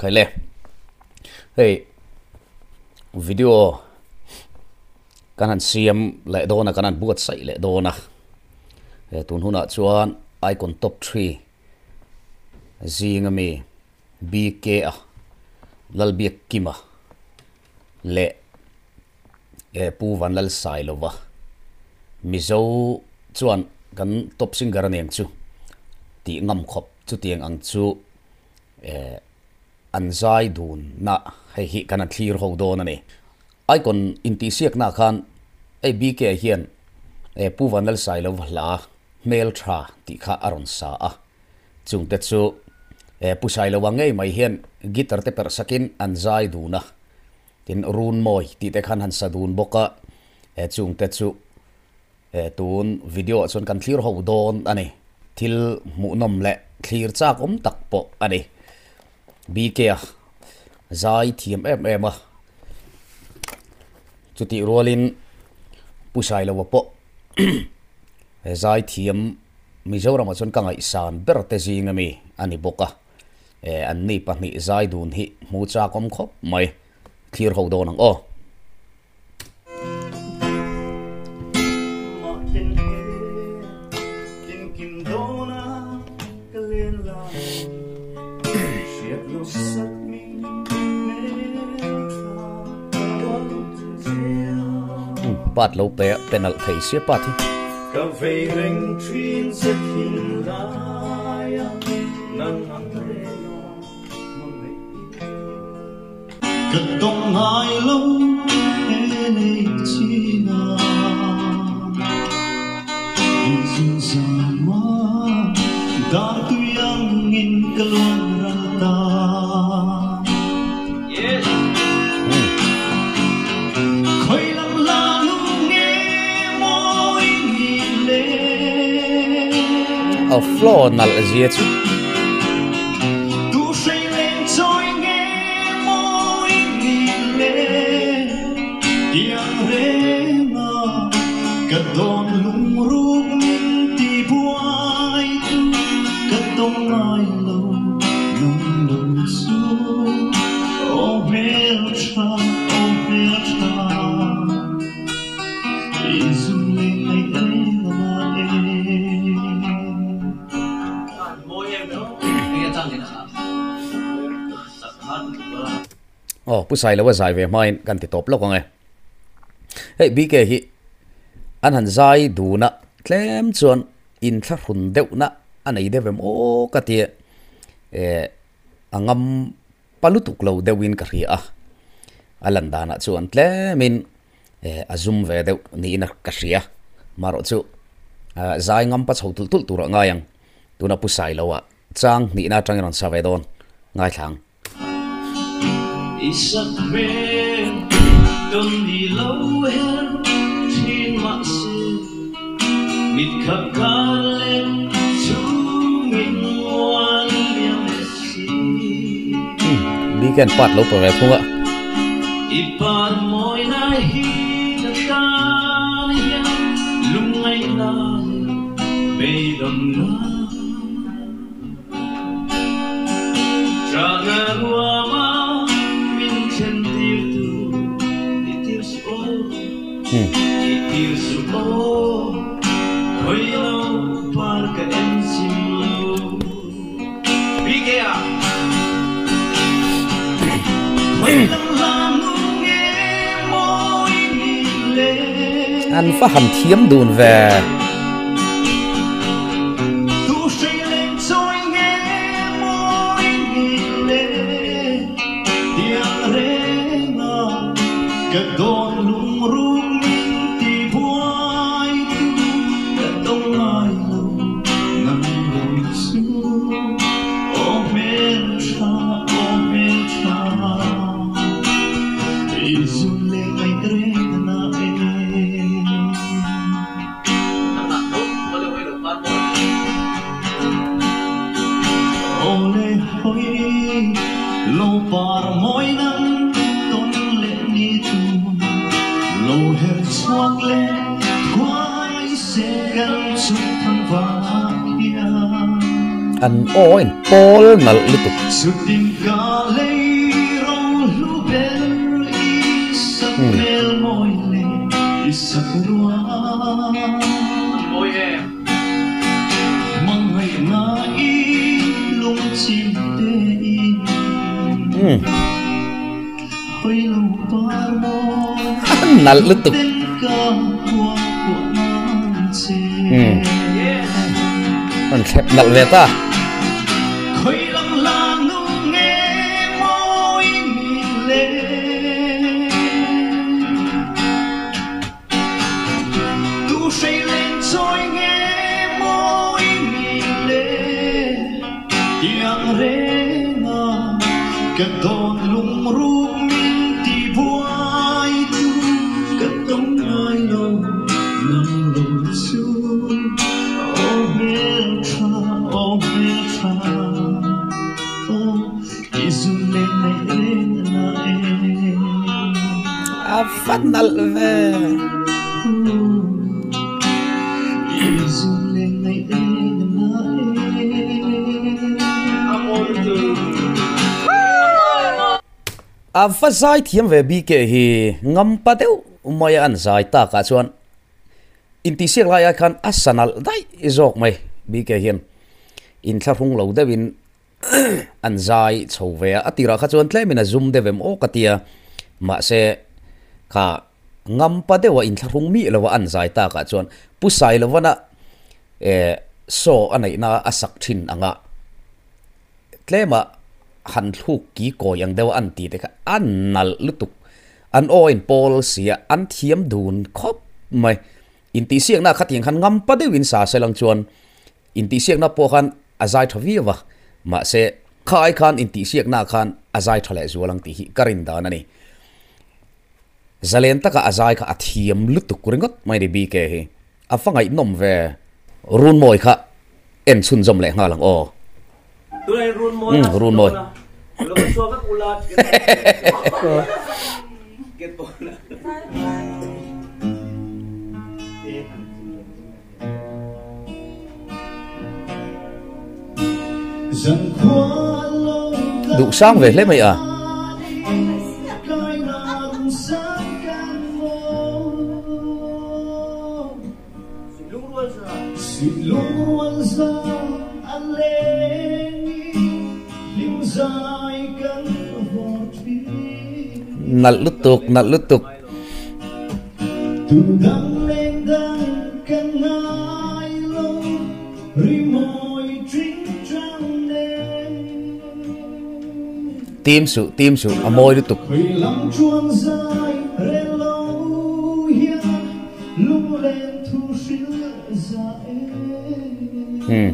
Khaile hei video kan han siam leh dawn a kan han buatsaih leh dawn a he tun hunah chuan icon top three zinga mi BK a Lalbiakkima leh eh Pu Vanlalsailova Mizo chuan kan top singer a nen chu tih ngam khawp chutiang ang chu eh an zai dun na hei hi kan han thlir ho dawn a ni. Icon intihsiakna khan hei BK hian eh Pu Vanlalsailova hla hmel tha tih kha a rawn sa a, chungte chu eh Pu Sailova ngei mai hian guitar te perh sakin an zai dun a. Tin, run mawi tih te khan han sa dun bawk a, he chungte chu he tun video ah chuan kan thlir ho dawn a ni. Thil hmuhnawm leh thlir chak awm tak pawh a ni. BK a zai thiam em em a, chutih rualin Pu Sailova pawh he zai thiam Mizoramah chuan ka ngaihsan ber te zing ami a ni bawk a. Eh an ni pahnih zai dun hi hmu chak awm khawp mai thlir ho dawn ang aw. Part lo pe penalh thei sia part hi. A flow nalh zia chu. Aw Pu Sailo a zai ve hmain kan ti tawp lawk ang e. Hei BK hi an han zai dun a tlem chuan inthlahrun deuhna a nei deuh em aw ka ti a eh a ngam pa lutuk lo deuhin ka hria a, a lan danah chuan tlemin eh a zum ve deuh niin a ka hria. Marawh chu zai ngam pa chho tulh tulh tur a ngai ang. Tuna Pu Sailoa chang hnihna atangin rawn sa ve dawn ngaithla ang. Weekend part lo pe ve thung a. An va han thiam dun ve. An aw in pawl nalh lutuk. Nalh lutuk. Umm. Rawn thlep nalh ve ta. A va nalh ve. A va zai thiam ve BK hi ngampa deuh mai a an zai tak ah chuan intihsiak lai ah khan a sa nalh daih zawk mai BK hian inthlahrung lo deuh in an zai chho ve a, a tirah kha chuan tlemin a zum deuh em aw ka tia, mahse kha ngampa deuha inthlahrung mih lova an zai takah chuan Pu Sailovana eh saw a neihna a sak thin anga tlema han thluk ki kawi ang deuha an tih te kha a nalh lutuk, an aw in pawl sia an thiam dun khawp mai, intihsiakna khatiang khan ngampa deuhin sa selang chuan Intihsiakna pawh khan a zai tha viau a, mahse kha ai khan intihsiakna khan a zai tha leh zual ang tih hi ka rin dan a ni. Zalen taka a zai kha a thiam lutuk ringawt mai ni BK hi. A va ngaihnawm ve. Runmawi kha en chhunzawm leh nghal ang aw. Tunah hian runmawi a Runmawi. Lo chhuak vek ula get bona. Duh sang ve hle mai a. Nalh lutuk, nalh lutuk. Tim suh, tim suh, a mawi lutuk. Hmm.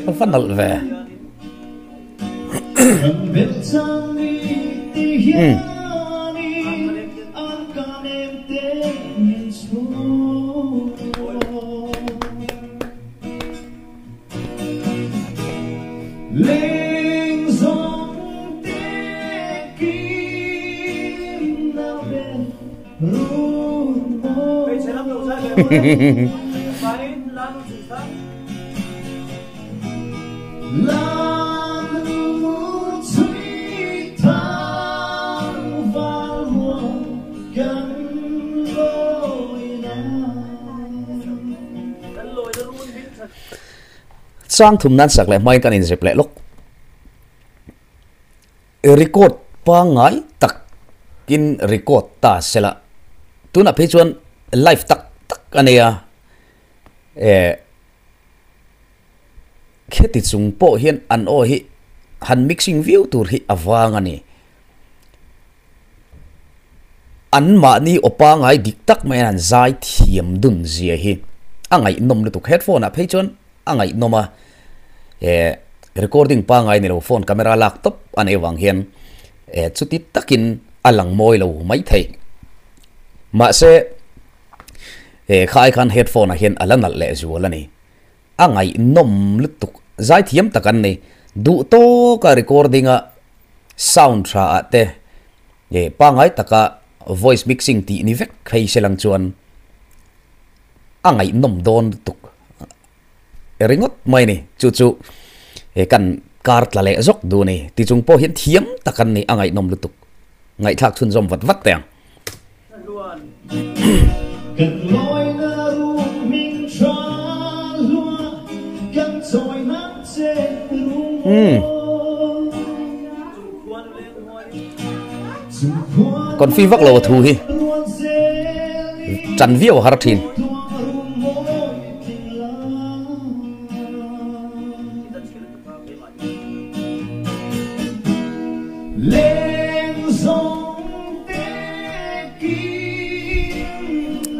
A va nalh ve. Chang thum nan sak leh hmain kan inzep leh lawk. Record pangngai takin record ta sela tunah phei chuan live tak tak a nei a eh kheti chung pawh hian an aw hi han mixing viau tur hi a vang a ni. An mahni aw pangngai dik tak mai an zai thiam dun zia hi a ngaihnawm lutuk headphone ah phei chuan a ngaihnawm a eh. Recording pangai ni lo phone camera lak tawp a nei vang hian chuti takin a lang mawi lo mai thei. Mahse kha ai khan headphone ah hian a la nalh leh zual a ni. A ngaihnawm lutuk zaithiam tak an ni. Duh tawka recording a sound tha ah te pangai taka voice mixing tih ni vek phei se lang chuan a ngaihnawm dawn lutuk. Ringawt mai ni, chu chu he kan kar tla leh zawk duh ni. Tichung pawh hian thiam tak an ni, a ngaihnawm lutuk. Ngaihthlak chhunzawm vat vat teh ang. Umm. Confi vak lo a thu hi tan viau a har thin.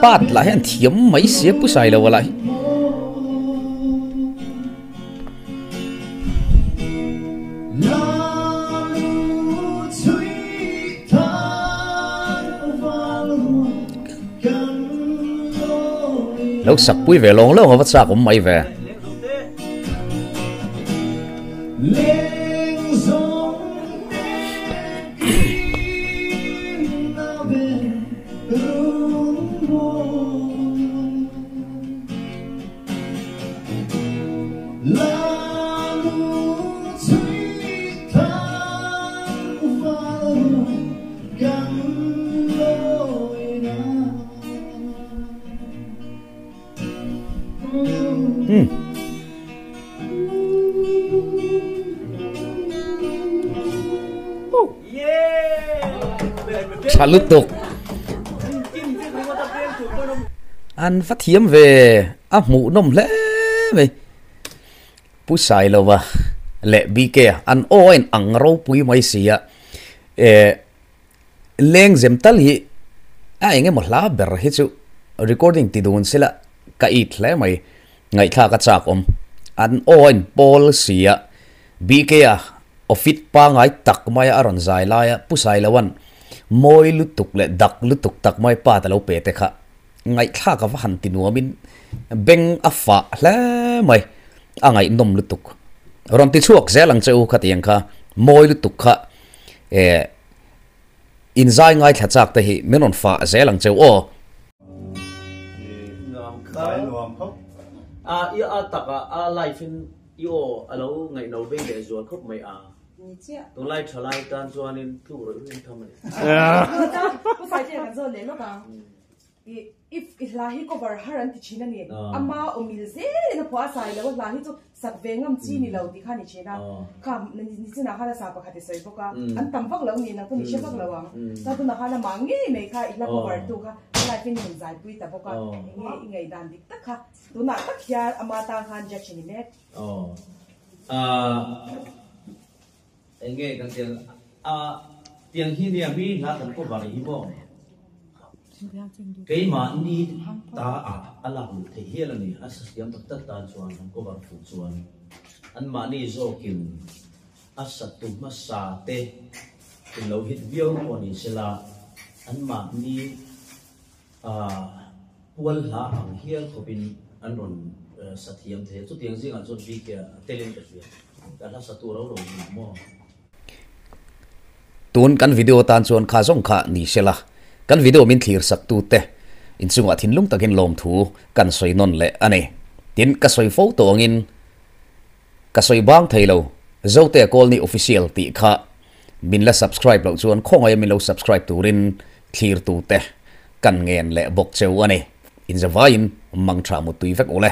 Pat lah hian thiam mai sia pu sai lo lah hi. Lo sak pui ve lawng lawng a va chak awm mai ve. Tha lutuk. An va thiam ve a hmuh nawm hle mai. Pu Sailova leh BK an aw a in ang ropui mai si a. Eh Lengzem tal hi a eng emaw hla ber hi chu recording ti dun sela ka it hle mai. Ngaihthlak a chak awm. An aw a in pawl si a. BK a ofit pangai tak mai a rawn zai lai a Pu Sailova'n mawi lutuk leh dak lutuk tak mai pa ta lo pe te kha ngaihthlak a va han ti nuamin beng a fah hle mai a ngaihnawm lutuk. Rawn ti chhuak zel ang che u khatiang kha mawi lutuk kha eh inzai ngaithla chak te hi min rawn fah zel ang che u aw. Zai nuam khawp. A i a tak a a life in i aw a lo ngaihno vei leh zual khawp mai a. Ni chiah. Tunlai thalai tan chuanin tluk rawih rawih tham a ni. Pu Saite kan zawn leh lawk ang. I if i hla hi cover har an ti thin a ni. Ama awmil zelin a phuah a sai lo a hla hi chu sak ve ngam chi ni lo tih kha a ni thin a. Kha nichinah khan a sa pakhat i sawi bawk a. An tam vak lo ni nang pawh ni hre vak lo ang. Chuan tunah khan amah ngei mai kha i hla cover tu kha a live in i rawn zaipui ta bawk a. Enge i ngaihdan dik tak kha tunah tak hian ama tang khan judge a ni mek. Enge kan tiang a tiang hi nia mi hla kan cover hi maw keimahni ta ah a lak luh theih hial a ni a sa siam tak tak tan chuan an cover fuh chuan anmahni zawkin a satu hmasa te in lo hit viau pawh ni sela anmahni Pual hla ang hial khawpin an rawn sa thiam thei a, chutiang zingah chuan BK a telin ka hria, ka hla sa tur ro ro ni maw? Tun kan video tan chuan kha zawng kha ni se la, kan video min thlir sak tu te inchungah thinlung takin lawmthu kan sawi nawn leh a ni. Tin, ka sawi fo tawh angin ka sawi bang thei lo, Zotea Kawlni Official tih kha Min la subscribe loh chuan khawngaia min lo subscribe turin thlirtute kan ngen leh bawk cheu a ni. Inzavaiin mangtha muttui vek u le.